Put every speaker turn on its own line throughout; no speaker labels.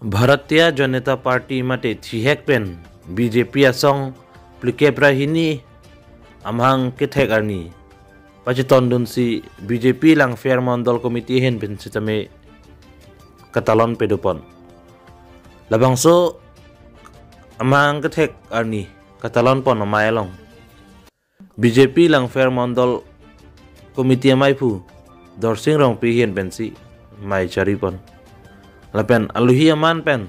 Bharatiya Janata Party mate thihek pen BJP asong plikepra hini amhang kethek arni pachiton dun si BJP lang fair mondol committee hen pen sitame katalon pedupon labangso amhang kethek arni katalon pon amailong BJP lang fair mondol committee amai phu dorsing rong pi hen pen si mai chari pon lapen aluhi aman pen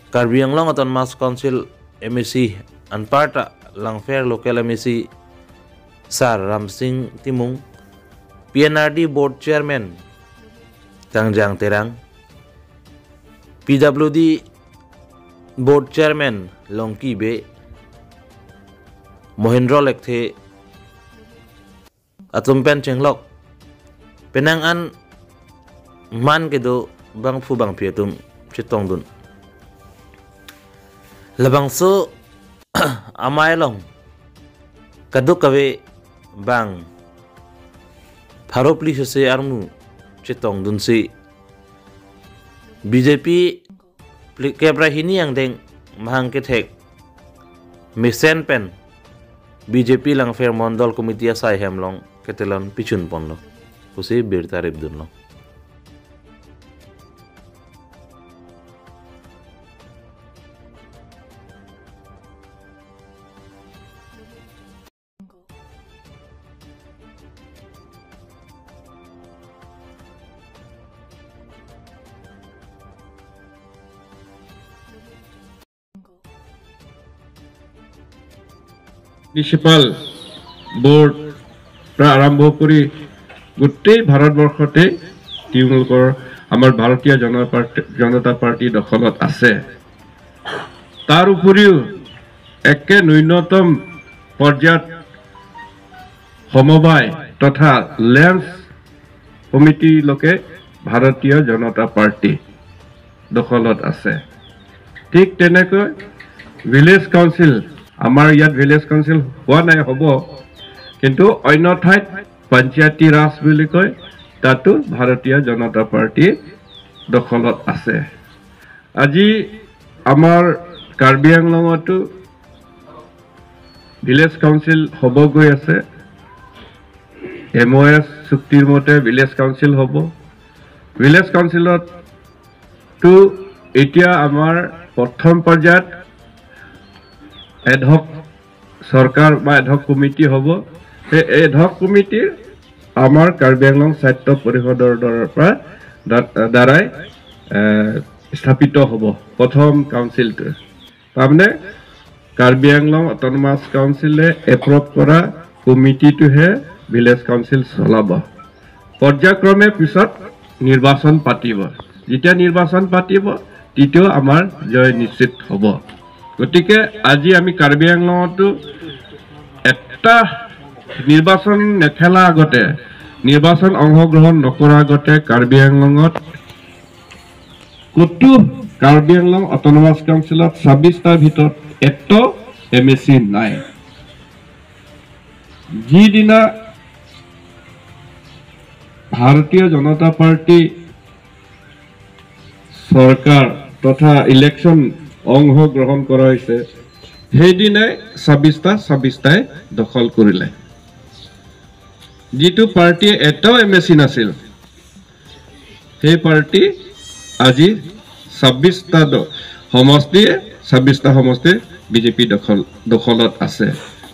Karbi Anglong Autonomous Council MEC anparta langfair local MEC Sir Ramsing Timung PNRD Board Chairman Tangjang Terang PWD Board Chairman Longki Be Mohendro Lekthe atum pen chenglok penang an man kedo bang phu bang pietum chitong dun labang so amai long kaduk kawe bang pharopli se armu chitong dun si BJP kebra hini yang deng mahang ke thek misen pen BJP lang fair mondol committee sai hemlong ketelon pichun ponlo kusi bir tarif dun long.
Municipal board পৰা আৰম্ভ কৰি গোটেই ভাৰতবৰ্ষতে তেওঁলোকৰ আমাৰ ভাৰতীয় জনতা party দখলত আছে। তাৰ উপৰিও একে ন্যূনতম পৰ্যায়ত সমবায় তথা লেন্স সমিতিলৈকে ভাৰতীয় জনতা পাৰ্টি দখলত আছে। ঠিক তেনেকৈ ভিলেজ কাউন্সিল, আমাৰ ইয়াত ভিলেজ কাউন্সিল হোৱা নাই, হ'ব, কিন্তু অন্য ঠাইত পঞ্চায়তী ৰাজ বুলি কয়, তাতো ভাৰতীয় জনতা পাৰ্টি দখলত আছে। আজি আমাৰ কাৰ্বি আংলঙতো ভিলেজ কাউন্সিল হ'ব গৈ আছে। এম অ' এছ চুক্তিৰ মতে ভিলেজ কাউন্সিল হ'ব। ভিলেজ কাউন্সিলতো এতিয়া আমাৰ প্ৰথম পৰ্যায়ত এডহক চৰকাৰ বা এডহক কমিটি হ'ব। সেই এডহক কমিটিৰ আমাৰ কাৰ্বি আংলং স্বায়ত্ত পৰিষদৰ পৰা দ্বাৰাই স্থাপিত হ'ব প্ৰথম কাউন্সিলটো। তাৰমানে কাৰ্বি আংলং অট'নমাছ কাউন্সিলে এপ্ৰুভ কৰা কমিটিটোহে ভিলেজ কাউন্সিল চলাব। পৰ্যায়ক্ৰমে পিছত নিৰ্বাচন পাতিব। যেতিয়া নিৰ্বাচন পাতিব তেতিয়াও আমাৰ জয় নিশ্চিত হ'ব। গতিকে আজি আমি কাৰ্বি আংলঙতো এটা নিৰ্বাচন নেখেলা আগতে, নিৰ্বাচন অংশগ্ৰহণ নকৰাৰ আগতে কাৰ্বি আংলঙত ক'তো কাৰ্বি আংলং অট'নমাছ কাউন্সিলত 26টাৰ ভিতৰত এটাও এম এ চি নাই। যিদিনা ভাৰতীয় জনতা পাৰ্টি চৰকাৰ তথা ইলেকশ্যন অংশগ্ৰহণ কৰা হৈছে, সেইদিনাই 26টাই দখল কৰিলে। যিটো পাৰ্টীয়ে এটাও এম এ চি নাছিল, সেই পাৰ্টি আজি 26টা সমষ্টিয়ে 26টা সমষ্টি বিজেপি দখলত আছে।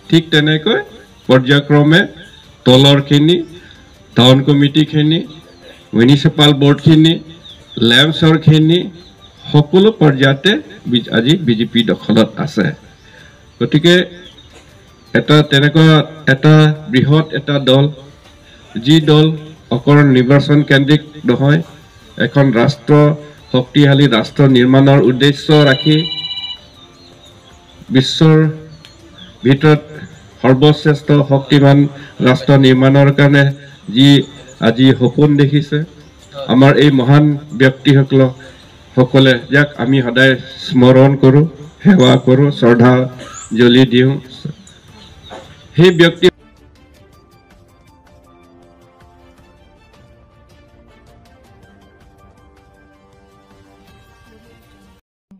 ঠিক তেনেকৈ পৰ্যায়ক্ৰমে তলৰখিনি, টাউন কমিটিখিনি, মিউনিচিপাল বৰ্ডখিনি, লেম্পছৰখিনি, সকলো পৰ্যায়তে আজি বিজেপি দখলত আছে। গতিকে এটা তেনেকুৱা এটা বৃহৎ এটা দল, যি দল অকল নিৰ্বাচন কেন্দ্ৰিক নহয়, এখন ৰাষ্ট্ৰ, শক্তিশালী ৰাষ্ট্ৰ নিৰ্মাণৰ উদ্দেশ্য ৰাখি বিশ্বৰ ভিতৰত সৰ্বশ্ৰেষ্ঠ শক্তিমান ৰাষ্ট্ৰ নিৰ্মাণৰ কাৰণে যি আজি সপোন দেখিছে আমাৰ এই মহান ব্যক্তিসকলক সকলে, যাক আমি সদায় স্মৰণ কৰোঁ, সেৱা কৰোঁ, শ্ৰদ্ধাঞ্জলি দিওঁ, সেই ব্যক্তি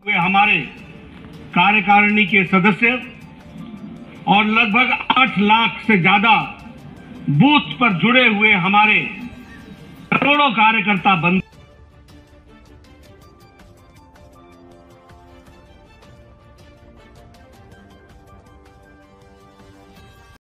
हुए हमारे कार्यकारिणी के सदस्य और लगभग 8 लाख से ज्यादा बूथ पर जुड़े हुए हमारे करोड़ों कार्यकर्ता बंधु।